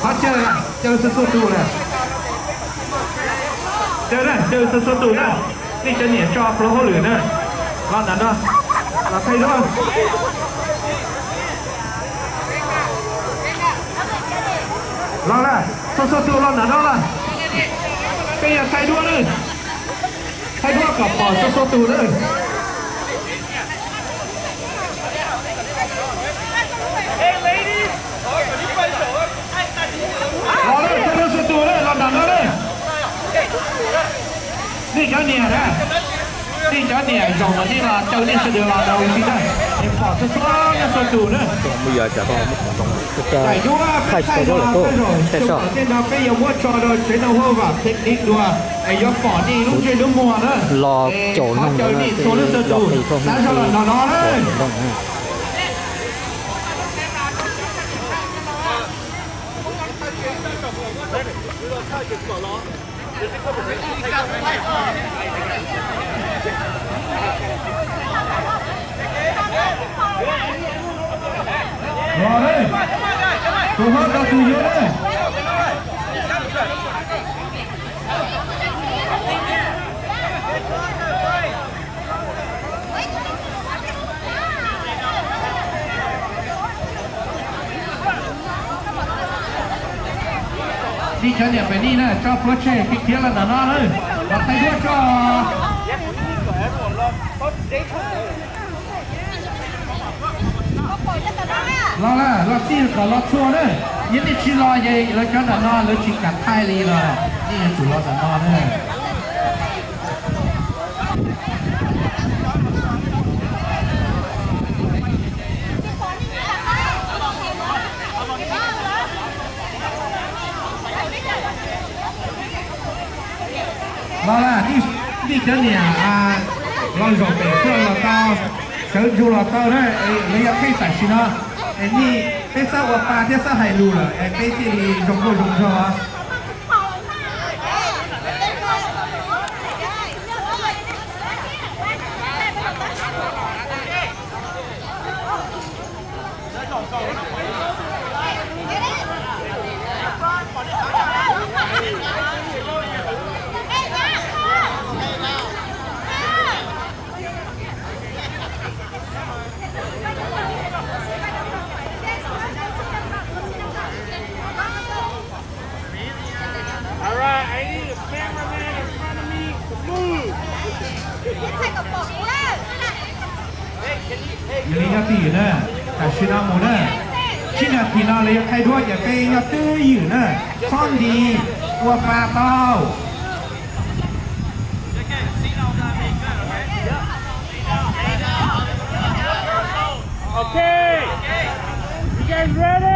Qhov chaw, caw txhua txhua tus na. Caw na, caw txhua txhua tus na. Nej cov niam tso pluav hauj lwm na. Los ntawm no, los thaij duab. Los na, txhua txhua tus los ntawm no los. Peb yuav thaij duab na. Thaij duab kom pom txhua txhua tus na. Los na, txhua txhua tus na, los ntawm no na. Nej cov niam na, nej cov niam zaum no nej los caw nej sawv daws los rau ua si na, es pom txhua txhua txhua tus na. Thaij duab, thaij duab lawm tuaj, thaij tso. Tej no peb yuav muab tso rau tsev noj huab vam thev dua, es yuav pom nej lub ntsej lub muag na. Los caum no, caw nej txhua leej txhua tus sawv los no no na. Los na, tus hlob rau tus yuav na. Nej cov niam pem nej na, tso pluav tseg khiav khiav los ntawm no na, los thaij duab tso. Los na, los txij kom los txhua na. Yog nej tsis los ces lawv cov ntawm no lawv tsis kam thaij li los, nej yuav tsum los ntawm no na. Los na, nej cov niam los zaum pem xwb los tau, sawv ntsug los tau na, lawv yuav qhib tam sim no. Es nej, peb xav ua pa thiab xav hais lus lawm es peb thiaj li zoo nkauj zoo nraug. All right, I need a cameraman in front of me to move. Yog li nyob twj ywm na, tam sim no mus na, tsib nas this no lawv yuav thaij duab ces peb nyob twj ywm na, txhob nti, ua pa tau. Okay, you guys ready?